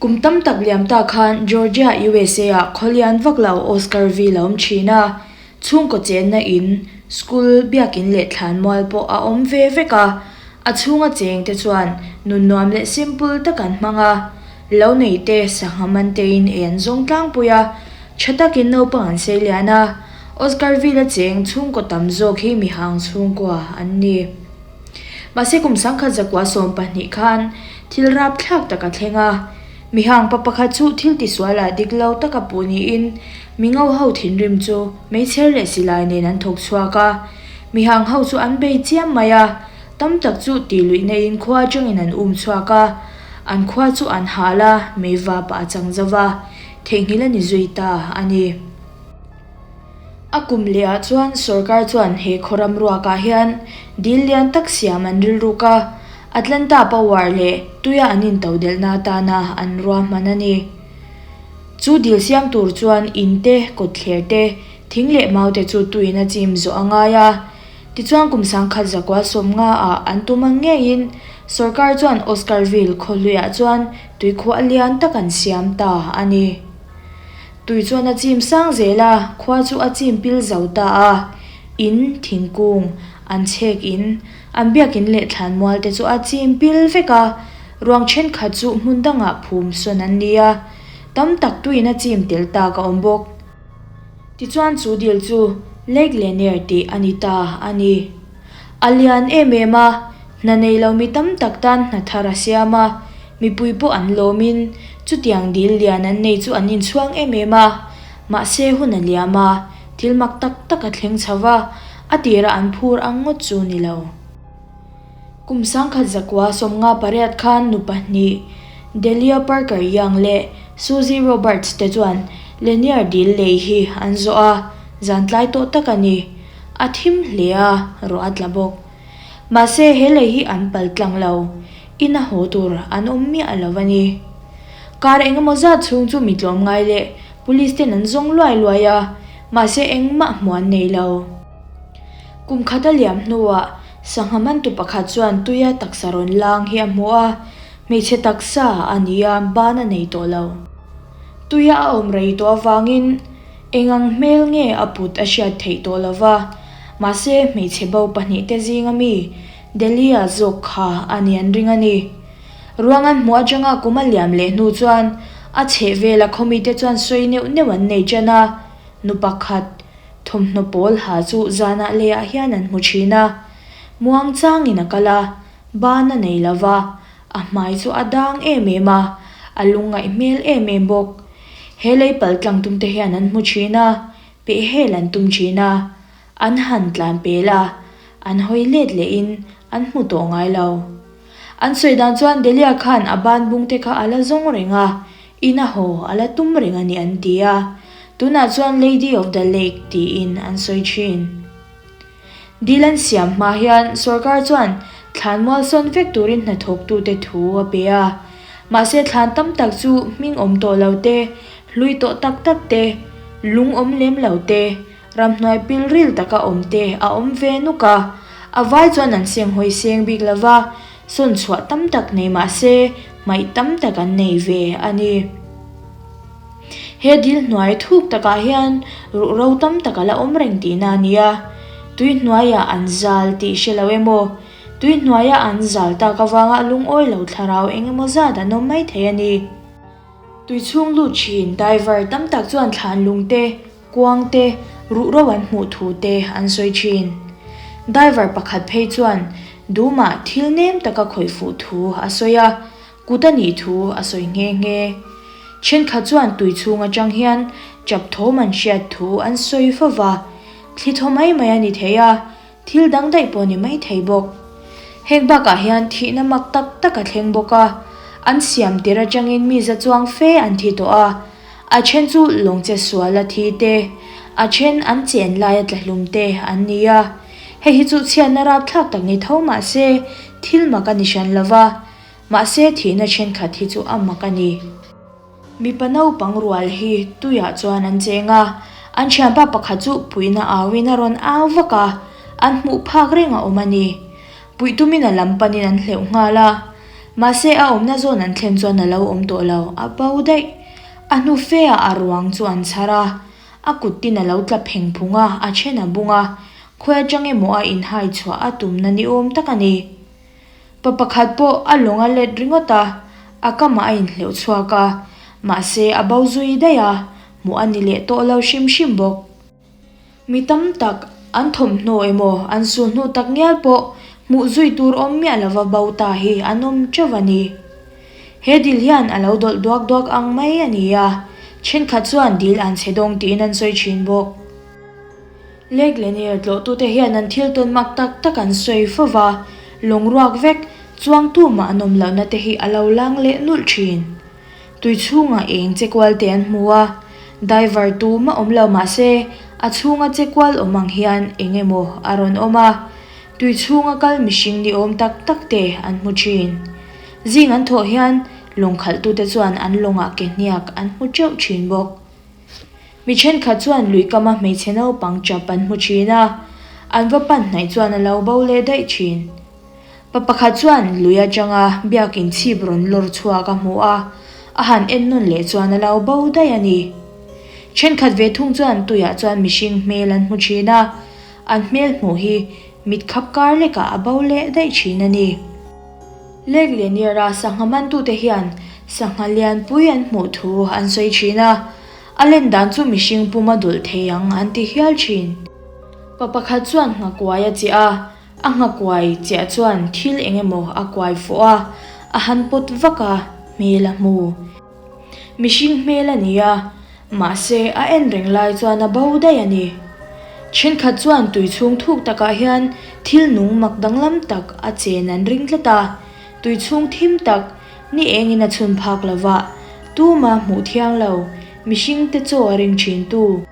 Kum tam tak liam ta khan Georgia, USA ah khaw lian vak lo Oscarville a awm thin a. Chhungkaw chenna in, school, biakin leh thlanmual pawh a awm ve vek a. A chhunga cheng te chuan nun nuam leh simple tak an hmang a. Lo nei te sangha man tein ei an zawng tlangpui a, tha takin naupang an sei lian a. Oscarville a cheng chhungkaw tam zawk hi mihang chhungkua an ni. Mahse kum 1912 khan thil rapthlak tak a thleng a, mihang pa pakhat chu thil tisual ah dik lo taka puh niin mingo ho thinrim chu meichher leh silai nen an thawk chhuak a, mihang ho chu an bei chiam mai a, tam tak chu tih luih neiin khua atangin an um chhuak a, an khua chu an hal a, meiva pah a chang zo va, theihnghilh a ni zui ta a ni. A kum lehah chuan sorkar chuan he khaw ram ruakah hian dil lian tak siam an rilruk a, Atlanta power leh tuia an intodelhna atana an ruahman a ni. Chu dil siam tur chuan in te, kawtthler te, thing leh mau te chu tuiin a chim zawh a ngai a. Tichuan kum 1950 ah an tum ang ngeiin sorkar chuan Oscarville khaw hluiah chuan tuikhuah lian tak an siam ta a ni. Tui chuan a chim sang zel a, khua chu a chim pil zo ta a. In, thingkung, an chhek in, an biakin leh thlanmual te chu a chim pil vek a, ruang thenkhat chu hmun dangah phum sawn an ni a, tam tak tuiin a chim tel tak a awm bawk. Tichuan chu dil chu Lake Lanier tih a ni ta a ni. A lian em em a, hna nei lo mi tam tak tan hna thar a siam a, mipui pawh an lawmin chutiang dil lian an nei chu an inchhuang em em a. Mahse hun a liam a, thil mak tak tak a thleng chho va, a tirah an phur ang ngawt chu ni lo. Kum 1958 khan nu pahnih, Delia Parker Young leh Susie Roberts te chuan Lanier dil lei hi an zawh a, zan tlai tawh tak a ni. A thim hle a, ruah a tla bawk. Mahse he lei hi an pal tlang lo, ina haw tur an awm miah lo a ni. Kar engemaw zat chhung chu mi tlawm ngai leh police ten an zawng luai luai a, mahse engmah hmuh an nei lo. Kum khat a liam hnuah sangha mantu pakhat chuan tuia taksa rawn lang hi a hmu a, hmeichhe taksa a ni a, ban a nei tawh lo. Tuia a awm rei tawh avangin Engang hmel nge a put a hriat theih tawh lo va, mahse hmeichhe bo pahnihte zinga mi Delia zawk kha a ni an ring a ni. Ruang an hmuh atanga kum a liam leh hnu chuan a chhehvela khawmite chuan sawi neuh neuh an nei ṭan a, nu pakhat thawmhnaw pawl ha chu zanah leiah hian an hmu ṭhin a. Muangchangin a kal a, ban a nei lo va, A hmai chu a dang em em a, a lungngaih hmel em em bawk. He lei pal tlang tum te hian an hmu thin a, pehhel an tum thin a, an han tlan pel a, an hawi let lehin an hmu tawh ngai lo. An sawi dan chuan Delia khan a ban bung te kha a la zawng reng a, in a haw a la tum reng a ni an ti a, tunah chuan Lady of the Lake tiin an sawi thin. Dil an siam hma hian sorkar chuan thlanmual sawn vek turin hnathawktute thu a pe a. Mahse thlan tam tak chu hming awm tawh lo te, hlui tawh tak tak te, lung awm lem lo te, ramhnuai pilril taka awm te a awm ve nuk a. A vai chuan an seng hawi seng bik lo va, sawn chhuah tam tak nei mahse hmaih tam tak an nei ve a ni. He dil hnuai thuk takah hian ruhro tam tak a la awm reng tihna a ni a, tui hnuaiah an zal tih hre lo emaw, tui hnuaia an zal tak avanga lungawi lo thlarau eng emaw zat an awm mai thei a ni. Tui chhung lut thin diver tam tak chuan thlan lung te, kuang te, ruhro an hmuh thu te an sawi thin. Diver pakhat phei chuan Duma thil nem taka khawih fuh thu a sawi a, Kut a nih thu a sawi nghe nghe. Thenkhat chuan tui chhung atang hian chap thawm an hriat thu an sawi fo va, thli thaw mai mai a ni thei a, thil dang daih pawh ni mai thei bawk. Heng bakah hian thihna mak tak tak a thleng bawk a, an siam tir atangin mi za chuang fe an thi tawh a, a then chu lawngche sual a thi te, a then an chen laia tlahlum te an ni a. Hei hi chu chhiatna rapthlak tak ni tho mah se thil mak a ni hran lo va, Mahse thihna thenkhat hi chu a mak a ni. Mipa naupang rual hi tuiah chuan an cheng a, an thianpa pakhat chu puihna auin a rawn au vak a, an hmuh phak reng a awm a ni. Puih tumin a lam panin an hleuh nghal a. Mahse a awmna zawn an thlen chuan a lo awm tawh lo, a bo daih. A hnu fe ah a ruang chu an chhar a, a kut tin a lo tla pheng phung a, a then a bung a, khawi atang emaw a inhai chhuah a tumna ni awm tak a ni. Pa pakhat pawh a lawng a let ringawt a, a kamah a inhleuh chhuak a, mahse a bo zui daih a, hmuh a ni leh tawh lo hrim hrim bawk. Mi tam tak an thawmhnaw emaw an sulhnu tak ngial pawh hmuh zui tur awm miah lova bo ta hi an awm teuh a ni. He dil hian a lo dawlh duak duak ang mai a ni a, thenkhat chuan dil an chhe dawng tiin an sawi thin bawk. Lake Lanier tlawhtute hian an thil tawn mak tak tak an sawi fo va, lawng ruak vek, chuang tumah an awm lohna te hi a lo lang leh nulh thin. Tui chhungah eng che kual te an hmu a, diver tumah awm lo mah se a chhunga che kual awm ang hian eng emaw a rawn awm a, tui chhunga kal mihring ni awm tak tak te an hmu thin. Zing an thawh hian lawng khalhtute chuan an lawngah ke hniak an hmu teuh thin bawk. Mi thenkhat chuan lui kama hmeichhe naupang chap an hmu thin a, an va pan hnaih chuan a lo bo leh daih thin. Pa pakhat chuan lui atanga biakin chhip rawn lawr chhuak a hmu a, a han en nawn leh chuan a lo bo daih a ni. Thenkhat ve thung chuan tuiah chuan mihring hmel an hmu thin a, an hmel hmuh hi mit khap kar lekah a bo leh daih thin a ni. Lake Lanier-a sangha mantute hian sangha lianpui an hmuh thu an sawi thin a, a len dan chu mihring pum a dawlh thei ang an ti hial thin. Pa pakhat chuan nghakuai a chiah a, a nghakuai chiah chuan thil eng emaw a kuai fawh a, a han pawt vak a, hmel a hmu. Mihring hmel a ni a, mahse a en reng lai chuan a bo daih a ni. Thenkhat chuan tui chhung thuk takah hian thil nung mak danglam tak a chen an ring tlat a, tui chhung thim tak ni engin a chhun phak lova tuma hmuh thiang lo mihring te chaw a ring thin tu.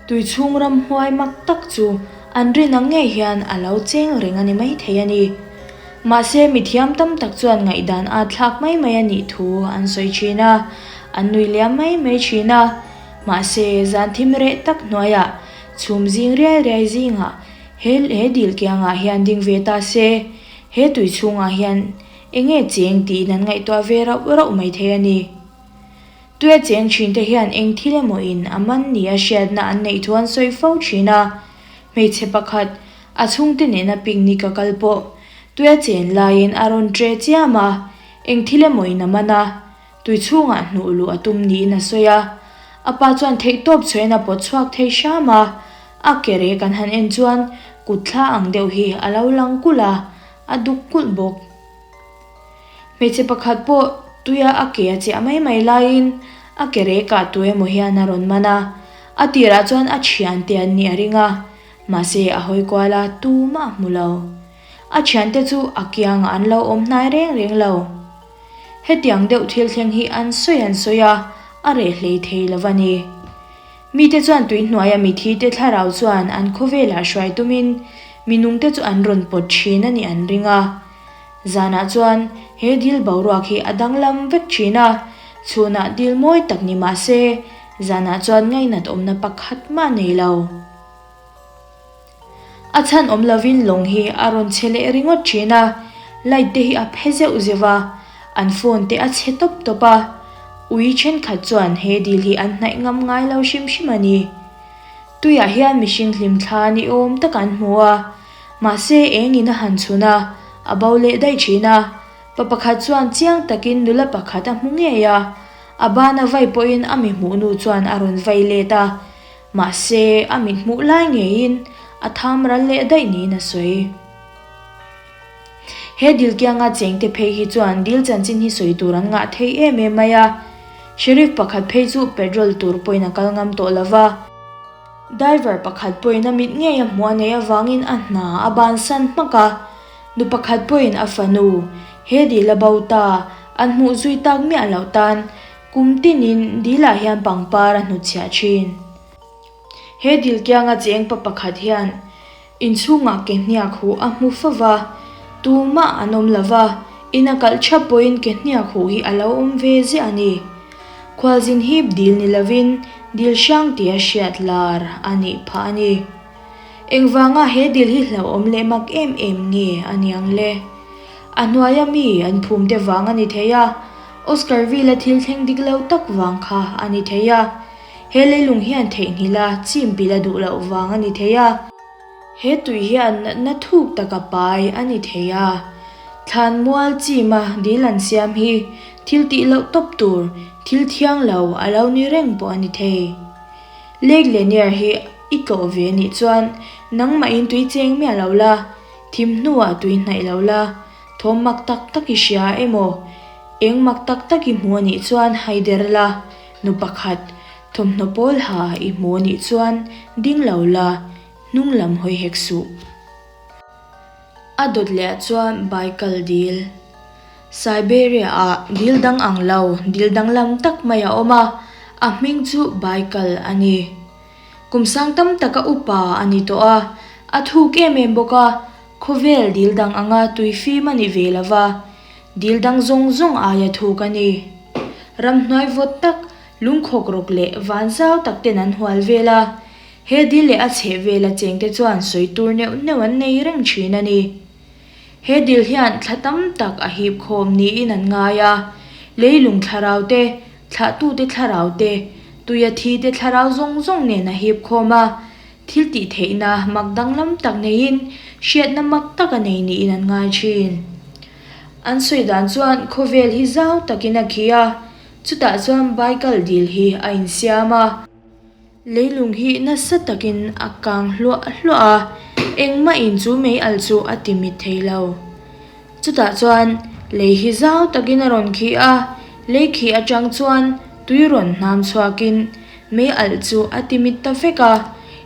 Tui chhung ramhuai mak tak chu an rin ang ngei hian a lo cheng reng a ni maithei a ni. Mahse, mithiam tam tak chuan ngaihdan a thlak mai mai a nih thu an sawi thin a, an nui liam mai mai thin a. Mahse, zan thim reh tak hnuaiah chhum zing riai riai zingah he he dil kiangah hian ding ve ta se, he tui chhungah hian eng nge cheng tiin an ngaihtuah ve rauh rauh maithei a ni. Tuia cheng thinte hian eng thil emaw in a man nia hriatna an neih thu an sawi fo thin a. Hmeichhe pakhat, a chhungte nena picnic a kal pawh tuia chen laiin a rawn tre chiam a, eng thil emaw in a man a, tui chhungah hnuh luh a tum niin a sawi a. A pa chuan theihtawp chhuahin a pawt chhuak thei hram a, a ke rek an han en chuan kut thla ang deuh hi a lo lang kulh a, a duk kulh bawk. Hmeichhe pakhat pawh tuia a ke a chiah mai mai laiin a ke rekah tu emaw hian a rawn man a, a tirah chuan a thiante an nih a ring a, mahse a hawi kual a, tumah a hmu lo. A thiante chu a kiangah an lo awm hnai reng reng lo. Hetiang deuh thil thleng hi an sawi an sawi a, a reh hlei thei lo va ni. Mite chuan tui hnuaia mithi te thlarau chuan an khawvelah hruai tumin minungte chu an rawn pawt thin a nih an ring a. Zanah chuan he dil boruak hi a danglam vek thin a, chhunah dil mawi tak ni mah se, zanah chuan ngainat awmna pakhat mah nei lo. A chhan awm lovin lawng hi a rawn chhe leh ringawt thin a, light te hi a phe zeuh zeuh a, an phone te a chhe tawp tawp a, ui thenkhat chuan he dil hi an hnaih ngam ngai lo hrim hrim a ni. Tuiah hian mihring hlimthla ni awm tak an hmu a, Mahse, engin a han chhun a, a bo leh daih thin a. Pa pakhat chuan chiang takin nula pakhat a hmu ngei a, a ban a vai pawhin a mi hmuh nu chuan a rawn vai let a. Mahse, a mit hmuh lai ngeiin a tham ral leh daih niin a sawi. He dil kianga chengte phei hi chuan dil chanchin hi sawi tur an ngah thei em em mai a. Sheriff pakhat phei chu petrol tur pawhin a kal ngam tawh lo va. Diver pakhat pawhin a mit ngei a hmuh a neih avangin a hna a bansan hmak a, nu pakhat pawhin a fanu, he dil a bo ta, an hmuh zui tak miah loh tan kum tinin dilah hian pangpar a hnutchhiah thin. He dil kianga cheng pa pakhat hian inchhungah ke hniak huh a hmu fo va, tumah an awm lo va, in a kalh thap pawhin ke hniak huh hi a lo awm ve ziah a ni. Khualzin hip dil ni lovin dil hrang tia hriat lar a nih phah a ni. Engvanga he dil hi hlauhawm leh mak em em nge a niang le? A hnuaia mi an phum te vang a ni thei a, Oscarville-a thil thleng dik lo tak vang kha a ni thei a, he leilung hian theihnghilh a chim pil a duh loh vang a ni thei a. He tui hian natna thuk taka pai a ni thei a, thlanmual chima dil an siam hi thil tih loh tawp tur, thil thiang lo a lo ni reng pawh a ni thei. Lake Lanier hi i tlawh ve nih chuan nangmahin tui cheng miah lo la, thim hnuah tui hnaih lo la, thawm mak tak tak i hria emaw, eng mak tak tak i hmu a nih chuan haider la, nu pakhat Thawmhnaw pawl ha i hmu a nih chuan ding lo la, hnung lam hawi hek suh. A dawt leh ah chuan Baikal dil. Siberia ah dil dang ang lo, dil danglam tak mai a awm a, a hming chu Baikal a ni. Kum sang tam taka upa a ni tawh a, a thuk em em bawk a, khawvel dil dang anga tui fim a ni ve lo va, dil dang zawng zawng aia thuk a ni. Ramhnuai vawt tak Lungkhawk rawk leh van zau tak ten an hual vel a, he dil leh a chheh vela chengte chuan sawi tur neuh neuh an nei reng thin a ni. He dil hian thla tam tak a hip khawm niin an ngai a, leilung thlarau te, thlahtute thlarau te, tuia thi te thlarau zawng zawng nen a hip khawm a, thil tih theihna mak danglam tak neiin hriatna mak tak a nei niin an ngai thin. An sawi dan chuan khawvel hi zau takin a khi a, Chutah chuan Baikal dil hi a insiam a. Leilung hi nasa takin a kang hluah hluah a, engmahin chu mei al chu a ti mit thei lo. Chutah chuan lei hi zau takin a rawn khi a, lei khi atang chuan tui rawn hnam chhuakin mei alh chu a ti mit ta vek a.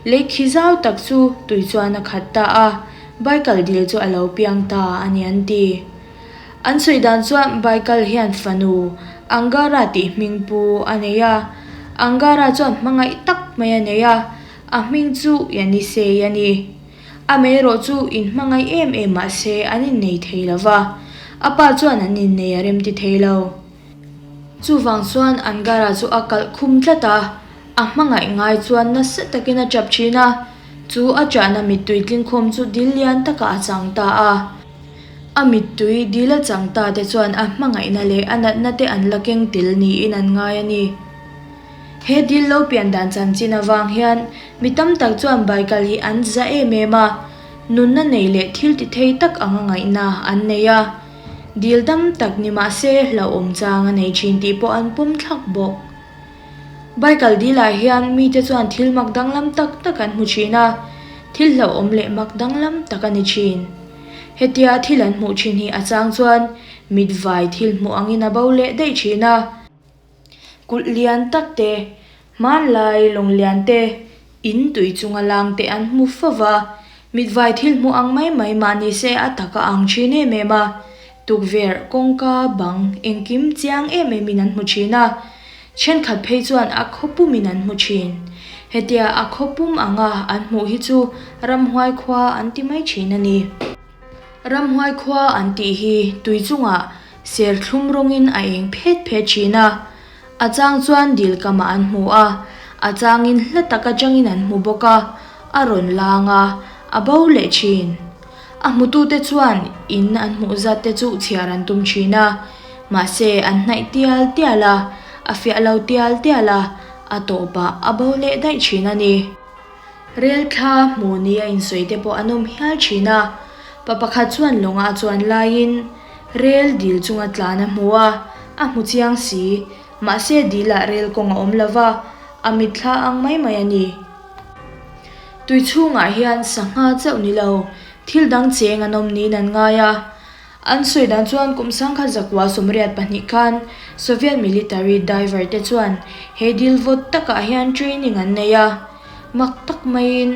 Lei khi zau tak chu tui chuan a khat ta a, Baikal dil chu a lo piang ta a ni an ti. An sawi dan chuan Baikal hian fanu Angara tih hming pu a nei a, Angara chuan hmangaih tak mai a nei a, a hming chu Yanisei a ni. Amaherawh chu inhmangaih em em mah se an innei thei lo va, a pa chuan an innei a remti thei lo. Chuvang chuan Angara chu a kalh khum tlat a, a hmangaih ngai chuan nasa takin a tap thin a, chu a chahna mittui tlingkhawm chu dil lian takah a chang ta a. A mittui dil a chang ta te chuan a hmangaihna leh a natna te an la keng tel niin an ngai a ni. He dil lo pian dan chanchin avang hian mi tam tak chuan Baikal hi an za em em a, nunna nei leh thil ti thei tak anga ngaihna an nei a. Dil dam tak ni mah se hlauhawm chang a nei thin tih pawh an pawm thlak bawk. Baikal dilah hian mite chuan thil mak danglam tak tak an hmu thin a, thil hlauhawm leh mak danglam tak a ni thin. Hetia thil an hmuh thin hi a chang chuan mit vai thil hmuh angin a bo leh daih thin a. Kulh lian tak te, hmanlai lawng lian te, in tui chunga lang te an hmu fo va, mit vai thil hmuh ang mai mai mah ni se a tak a ang thin em em a. Tukverh, kawngka, bang, engkim chiang em emin an hmu thin a. Thenkhat phei chuan a khaw pumin an hmu thin. Hetia a khaw pum anga an hmuh hi chu ramhuai khua an ti mai thin a ni. Ramhuai khua an tih hi tui chungah serthlum rawngin a eng phet phet thin a. A chang chuan dil kamah an hmu a, a changin hla tak atangin an hmu bawk a, a rawn lang a, a bo leh thin. A hmutute chuan in an hmuh zat te chu chhiar an tum thin a, mahse an hnaih tial tial a, a fiah lo tial tial a, a tawpah a bo leh daih thin a ni. Rel thla hmu ni a insawi te pawh an awm hial thin a, pa pakhat chuan lawngah a chuan laiin rel dil chunga tlan a hmu a, a hmu chiang si, mahse dilah rel kawng a awm lo va, a mitthla ang mai mai a ni. Tui chhungah hian sangha chauh ni lo, thil dang cheng an awm niin an ngai a. An sawi dan chuan kum sangkhat zakua 82 khan Soviet military diver te chuan he dil vawt takah hian training an nei a. Mak tak maiin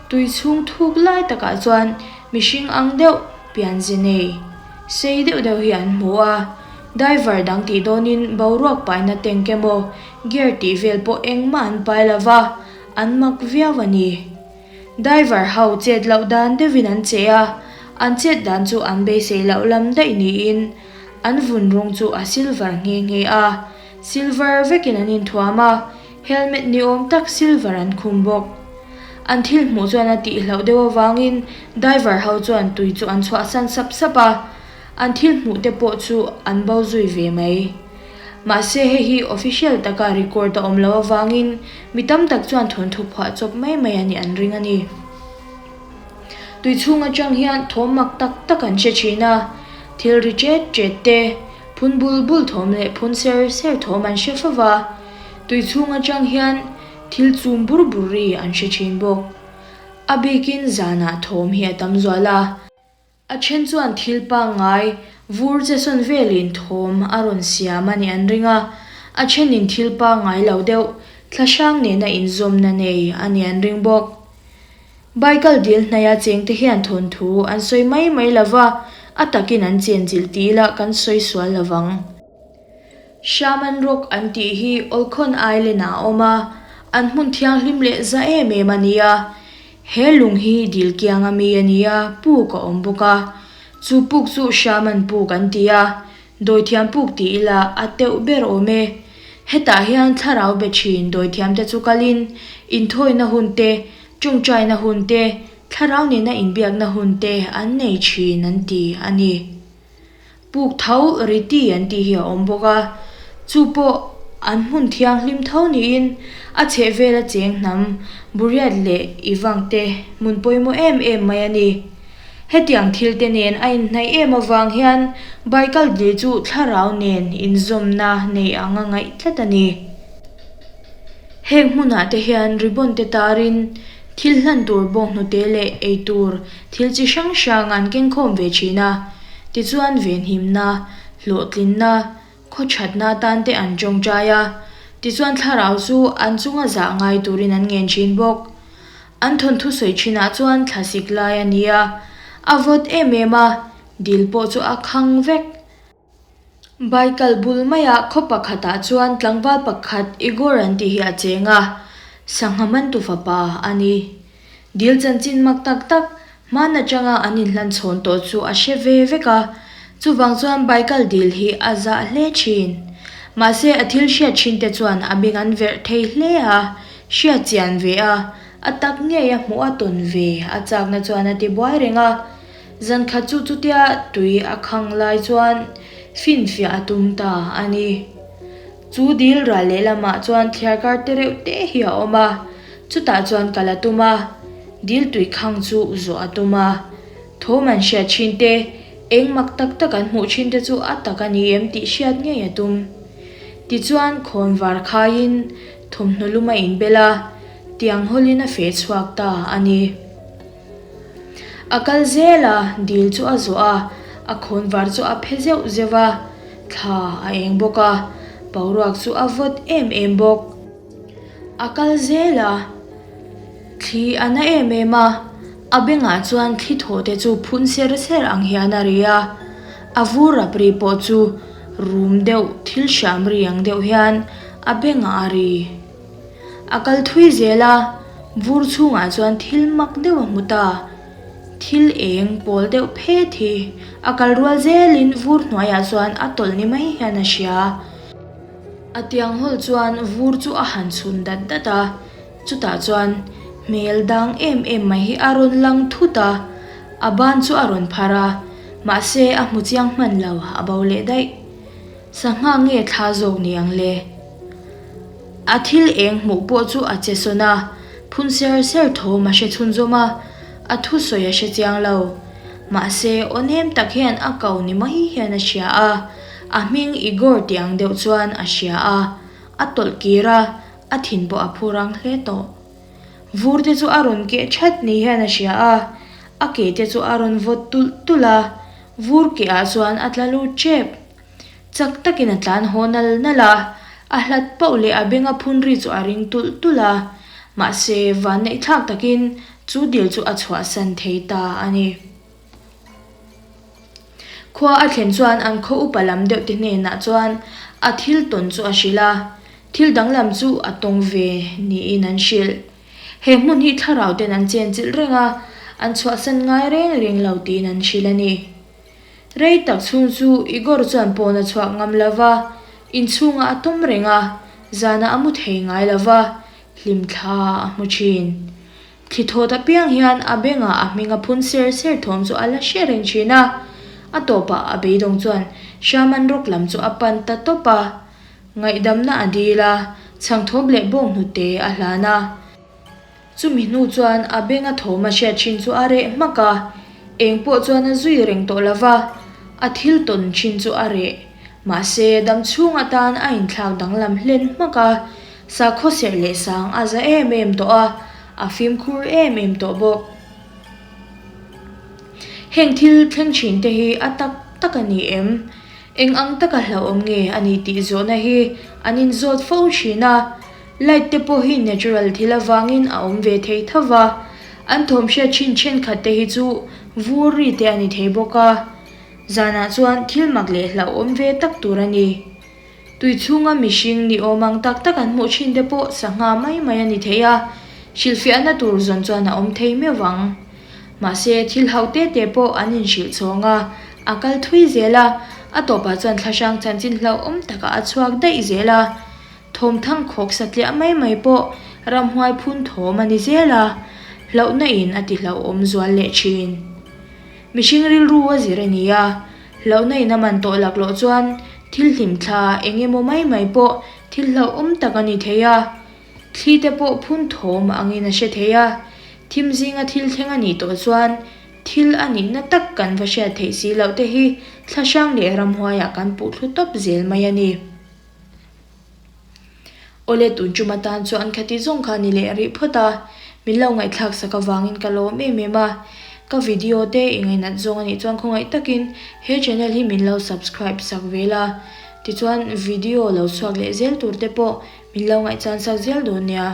tui chhung thuk lai takah chuan mihring ang deuh pianze nei sei deuh deuh hi an hmu a. Diver dang tih dawnin boruak paina tank emaw gear tih vel pawh engmah an pai lo va. An mak viau a ni. Diver ho chet loh dan deuhin an che a, an chet dan chu an beisei loh lam daih niin an vun rawng chu a silver nghe nghe a, silver vekin an inthuam a, helmet ni awm tak silver an khum bawk. An thil hmuh chuan a tihloh deuh avangin diver ho chuan tui chu an chhuahsan sap sap a. An thil hmuh te pawh chu an bo zui ve mai. Mahse hei hi official taka record a awm loh avangin mi tam tak chuan thawnthu phuah chawp mai mai a nih an ring a ni. Tui chhung atang hian thawm mak tak tak an hre thin a, thil ri ṭet ṭet te, phun bul bul thawm leh phun ser ser thawm an hre fo va, tui chhung atang hian thil chum bur bur ri an hre thin bawk. A bikin zanah thawm hi a tam zual a. A then chuan thil pangngai vur che sawn velin thawm a rawn siam a nih an ring a, a thenin thil pangngai lo deuh thla hrang nena inzawmna nei a nih an ring bawk. Baikal dil hnaia chengte hian thawnthu an sawi mai mai lo va, a takin an chenchilh ti ila kan sawi sual lo vang. Shaman Rock an tih hi Olkhon Island ah a awm a, an hmun thianghlim leh za em em a ni a. He lung hi dil kiang a mi a ni a, puk a awm bawk a. Chu puk chu Shaman puk an ti a, dawithiam puk ti ila a teuh ber awm e. Hetah hian thlarau be thin dawithiam te chu kalin inthawina hun te, tawngtaina hun te, thlarau nena inbiakna hun te an nei thin an ti a ni. Puk tho Riti an tih hi a awm bawk a, chu pawh an hmun thianghlim tho niin a chhehvela cheng hnam Buriat leh Ivang te hmun pawimawh em em mai a ni. Hetiang thil te nen a inhnaih em avang hian Baikal dil chu thlarau nen inzawmna nei ang a ngaih tlat a ni. Heng hmunah te hian ribbon te tarin thil hlan tur bawnghnute leh ei tur thil chi hrang hrang an kengkhawm ve thin a. Tichuan venhimna, hlawhtlinna, khawthatna atan te an tawngtai a, tichuan thlarau chu an chunga zah ngai turin an ngen thin bawk. An thawnthu sawi thinah chuan thlasik lai a ni a, a vawt em em a, dil pawh chu a khang vek. Baikal bul maia khaw pakhatah chuan tlangval pakhat Igor an tih hi a cheng a, sangha mantu fapa a ni. Dil chanchin mak tak tak hman atanga an inhlan chhawn tawh chu a hre ve vek a, chuvang chuan Baikal dil hi a zah hle thin. Mahse a thil hriat thin te chuan a beng an verh thei hle a, hriat chian ve a, a tak ngei a hmuh a tawn ve a chakna chuan a ti buai reng a. Zan khat chu chutia tui a khang lai chuan finfiah a tum ta a ni. Chu dil ral lehlamah chuan thliarkar te reuh te hi a awm a, chutah chuan kal a tum a, dil tui khang chu zawh a tum a. Thawm an hriat thin te, eng mak tak tak an hmuh thin te chu a tak a ni em tih hriat ngei a tum. Tichuan khawnvar khaiin thawmhnaw lum a inbel a, tiang hawlin a feh chhuak ta a ni. A kal zel a, dil chu a zawh a, a khawnvar chu a phe zeuh zeuh a, thla a eng bawk a, boruak chu a vawt em em bawk. A kal zel a, thli a na em em a, a bengah chuan thli thaw te chu phun ser ser ang hian a ri a, a vur rap ri pawh chu rum deuh thil hram ri ang deuh hian a bengah a ri. A kal thui zel a, vur chhungah chuan thil mak deuh a hmu ta. Thil eng pawl deuh phet hi a kal rual zelin vur hnuaiah chuan a tawlh ni mai hian a hria. A tiang hawl chuan vur chu a han chhun dat dat a, chutah chuan hmel dang em em mai hi a rawn lang thut a, a ban chu a rawn phar a, mahse a hmu chiang hman lo, a bo leh daih. Sangha nge thla zawk ni ang le? A thil eng hmuh pawh chu a che sawn a, phun ser ser thawm a hre chhunzawm a, a thusawi a hre chiang lo. Mahse, aw nem tak hian a ko ni mai hian a hria a, a hming Igor tih ang deuh chuan a hria a, a tawlh kir a, a thin pawh a phu rang hle tawh. Vur te chu a rawn keh that ni hian a hria a, a ke te chu a rawn vawt tulh tulh a, vur keh ah chuan a tla lut tep. Chak takin a tlan haw nal nal a, a hlat pauh leh a benga phun ri chu a ring tulh tulh a, mahse vanneih thlak takin chu dil chu a chhuahsan thei ta a ni. Khua a thlen chuan an khaw upa lam deuh te hnenah chuan a thil tawn chu a hrilh a, thil danglam chu a tawng ve niin an hrilh. He hmun hi thlarau ten an chenchilh reng a, an chhuahsan ngai reng reng lo tiin an hrilh a ni. Rei tak chhung chu Igor chuan pawn a chhuak ngam lo va, inchhungah a tawm reng a, zanah a mu thei ngai lo va, hlimthla a hmu thin. Thli thawt apiang hian a bengah a hming a phun ser ser thawm chu a la hre reng thin a. A tawpah a beidawng chuan Shaman Rock lam chu a pan ta tawp a. Ngaihdamna a dil a, chhangthawp leh bawnghnute a hlan a. Chumi hnu chuan a benga thawm a hriat thin chu a reh hmak a, eng pawh chuan a zui reng tawh lo va, a thil tawn thin chu a reh. Mahse, dam chhung atan a inthlak danglam hlen hmak a, sakhaw serh leh sang a za em em tawh a, a fimkhur em em tawh bawk. Heng thil thleng thin te hi a tak tak a ni em? Eng ang taka hlauhawm nge a ni tih zawhna hi an inzawt fo thin a. Light te pawh hi natural thil avangin a awm ve thei tho va, an thawm hriat thin thenkhat te hi chu vur ri te a ni thei bawk a. Zanah chuan thil mak leh hlauhawm ve tak tur a ni. Tui chhunga mihring ni awm ang tak tak an hmuh thin te pawh sangha mai mai a ni thei a, hrilhfiahna tur zawn chuan a awm thei meuh vang. Mahse, thil hauh te te pawh an inhrilh chhawng a, a kal thui zel a, a tawpah chuan thlahrang chanchin hlauhawm takah a chhuak daih zel a. Thawmthang khawk satliah mai mai pawh ramhuai phun thawm a ni zel a, hlauhna in a ti hlauhawm zual leh thin. Mihring rilru a zir a ni a, hlauhna in a man tawh laklawh chuan thil hlim thla eng emaw mai mai pawh thil hlauhawm tak a ni thei a, thli te pawh phun thawm angin a hre thei a, thim zinga thil thleng a nih tawh chuan thil a nihna tak kan va hriat theih si loh te hi thlahrang leh ramhuaiah kan puh thlu tawp zel mai a ni. Awle tun tum atan chuan khati zawng kha ni leh rih phawt a, min lo ngaihthlak sak avangin ka lawm em em a. Ka video te i ngainat zawng anih chuan khawngaih takin he channel hi min lo subscribe sak ve la, tichuan video lo chhuak leh zel tur te pawh min lo ngaihchan sak zel dawn nia.